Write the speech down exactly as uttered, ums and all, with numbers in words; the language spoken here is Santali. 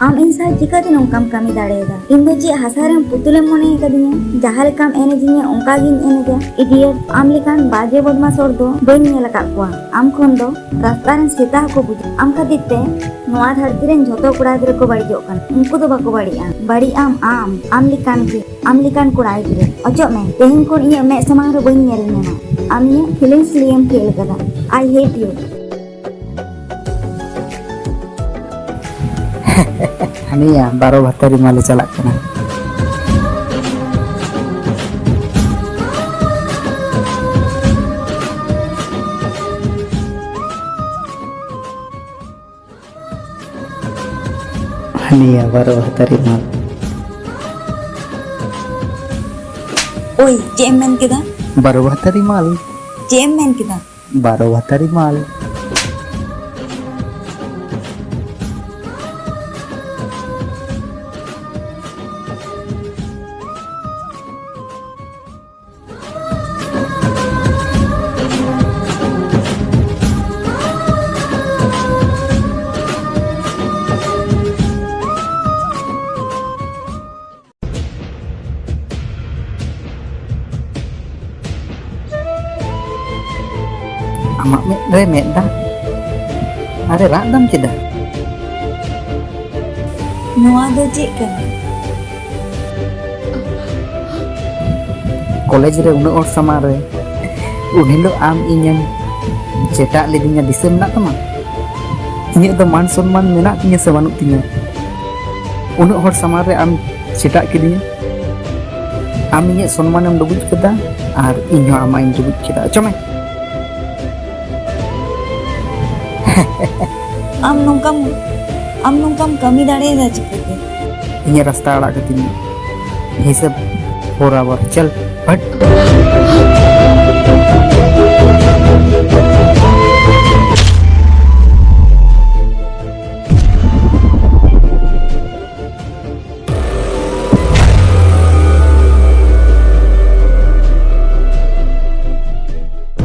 ᱟᱢ ᱤᱧ ᱥᱟᱶ ᱪᱤᱠᱟᱹᱛᱮ ᱱᱚᱝᱠᱟᱢ ᱠᱟᱹᱢᱤ ᱫᱟᱲᱮᱭᱟᱫᱟ? ᱤᱧ ᱫᱚ ᱪᱮᱫ ᱦᱟᱥᱟ ᱨᱮᱢ ᱯᱩᱛᱩᱞᱮᱢ ᱢᱚᱱᱮ ᱟᱠᱟᱫᱤᱧᱟ? ᱡᱟᱦᱟᱸ ᱞᱮᱠᱟᱢ ᱮᱱᱮᱡᱤᱧᱟ ᱚᱱᱠᱟ ᱜᱤᱧ ᱮᱱᱮᱡᱟ᱾ Idiot, ᱟᱢ ᱞᱮᱠᱟᱱ ᱵᱟᱡᱮ ᱵᱚᱫᱢᱟᱥ ᱦᱚᱲ ᱫᱚ ᱵᱟᱹᱧ ᱧᱮᱞ ᱟᱠᱟᱫ ᱠᱚᱣᱟ᱾ ᱟᱢ ᱠᱷᱚᱱ ᱫᱚ ᱨᱟᱥᱛᱟ ᱨᱮᱱ ᱥᱮᱛᱟ ᱦᱚᱸᱠᱚ ᱵᱩᱡᱷᱟᱹᱜᱼᱟ᱾ ᱟᱢ ᱠᱷᱟᱹᱛᱤᱨ ᱛᱮ ᱱᱚᱣᱟ ᱫᱷᱟᱹᱨᱛᱤ ᱨᱮᱱ ᱡᱷᱚᱛᱚ ᱠᱚᱲᱟ ᱜᱤᱫᱽᱨᱟᱹ ᱠᱚ ᱵᱟᱹᱲᱤᱡᱚᱜ ᱠᱟᱱᱟ᱾ ᱩᱱᱠᱩ ᱫᱚ ᱵᱟᱠᱚ ᱵᱟᱹᱲᱤᱡᱼᱟ, ᱵᱟᱹᱲᱤᱡ ᱟᱢ, ᱟᱢ, ᱟᱢ ᱞᱮᱠᱟᱱ ᱜᱮ, ᱟᱢ ᱞᱮᱠᱟᱱ ᱠᱚᱲᱟ ᱜᱤᱫᱽᱨᱟᱹ᱾ ᱚᱪᱚᱜ ᱢᱮ, ᱛᱮᱦᱮᱧ ᱠᱷᱚᱱ ᱤᱧᱟᱹᱜ ᱢᱮᱫ ᱥᱟᱢᱟᱝ ᱨᱮ ᱵᱟᱹᱧ ᱧᱮᱞ ᱢᱮᱭᱟ᱾ ᱟᱢ ᱤᱧᱟᱹᱜ feelings ᱞᱟᱹᱭᱮᱢ ᱠᱷᱮᱞ ᱠᱟᱫᱟ᱾ I hate you. ᱦᱟᱹᱱᱤᱭᱟ ᱵᱟᱨᱚ ᱵᱷᱟᱛᱟᱨᱤ ᱢᱟᱞᱮ ᱪᱟᱞᱟᱜ ᱠᱟᱱᱟ᱾ ᱦᱟᱹᱱᱤᱭᱟ ᱵᱟᱨᱚ ᱵᱷᱟᱛᱟᱨᱤ ᱢᱟᱞ᱾ ᱳᱭ, ᱪᱮᱫ ᱮᱢ ᱢᱮᱱ ᱠᱮᱫᱟ? ᱵᱟᱨᱚ ᱵᱷᱟᱛᱟᱨᱤ ᱢᱟᱞ᱾ ᱪᱮᱫ ᱮᱢ ᱢᱮᱱ ᱠᱮᱫᱟ? ᱵᱟᱨᱚ ᱵᱷᱟᱛᱟᱨᱤ ᱢᱟᱞ᱾ ᱟᱢᱟᱜ ᱢᱮᱫ ᱨᱮ ᱢᱮᱫ ᱫᱟᱜ? ᱟᱨᱮ ᱨᱟᱜ ᱫᱟᱢ ᱪᱮᱫᱟᱜ? ᱱᱚᱣᱟ ᱫᱚ ᱪᱮᱫ ᱠᱟᱱᱟ? ᱠᱚᱞᱮᱡᱽ ᱨᱮ ᱩᱱᱟᱹᱜ ᱦᱚᱲ ᱥᱟᱢᱟᱝ ᱨᱮ ᱩᱱ ᱦᱤᱞᱳᱜ ᱟᱢ ᱤᱧᱮᱢ ᱪᱮᱴᱟᱜ ᱞᱤᱫᱤᱧᱟ, ᱫᱤᱥᱟᱹ ᱢᱮᱱᱟᱜ ᱛᱟᱢᱟ? ᱤᱧᱟᱹᱜ ᱫᱚ ᱢᱟᱱ ᱥᱚᱱᱢᱟᱱ ᱢᱮᱱᱟᱜ ᱛᱤᱧᱟᱹ ᱥᱮ ᱵᱟᱹᱱᱩᱜ ᱛᱤᱧᱟᱹ? ᱩᱱᱟᱹᱜ ᱦᱚᱲ ᱥᱟᱢᱟᱝ ᱨᱮ ᱟᱢ ᱪᱮᱴᱟᱜ ᱠᱤᱫᱤᱧᱟ᱾ ᱟᱢ ᱤᱧᱟᱹᱜ ᱥᱚᱱᱢᱟᱱᱮᱢ ᱰᱩᱵᱩᱡ ᱠᱮᱫᱟ ᱟᱨ ᱤᱧ ᱦᱚᱸ ᱟᱢᱟᱜ ᱤᱧ ᱰᱩᱵᱩᱡ ᱠᱮᱫᱟ᱾ ᱚᱪᱚᱜ ᱢᱮ᱾ ᱟᱢ ᱱᱚᱝᱠᱟᱢ, ᱟᱢ ᱱᱚᱝᱠᱟᱢ ᱠᱟᱹᱢᱤ ᱫᱟᱲᱮᱭᱟᱫᱟ ᱪᱤᱠᱟᱹᱛᱮ? ᱤᱧᱟᱹᱜ ᱨᱟᱥᱛᱟ ᱟᱲᱟᱜ ᱠᱟᱹᱛᱤᱧ ᱢᱮ᱾ ᱦᱤᱥᱟᱹᱵ ᱵᱚᱨᱟᱵᱚᱨ᱾ ᱪᱟᱞ, ᱦᱟᱴ᱾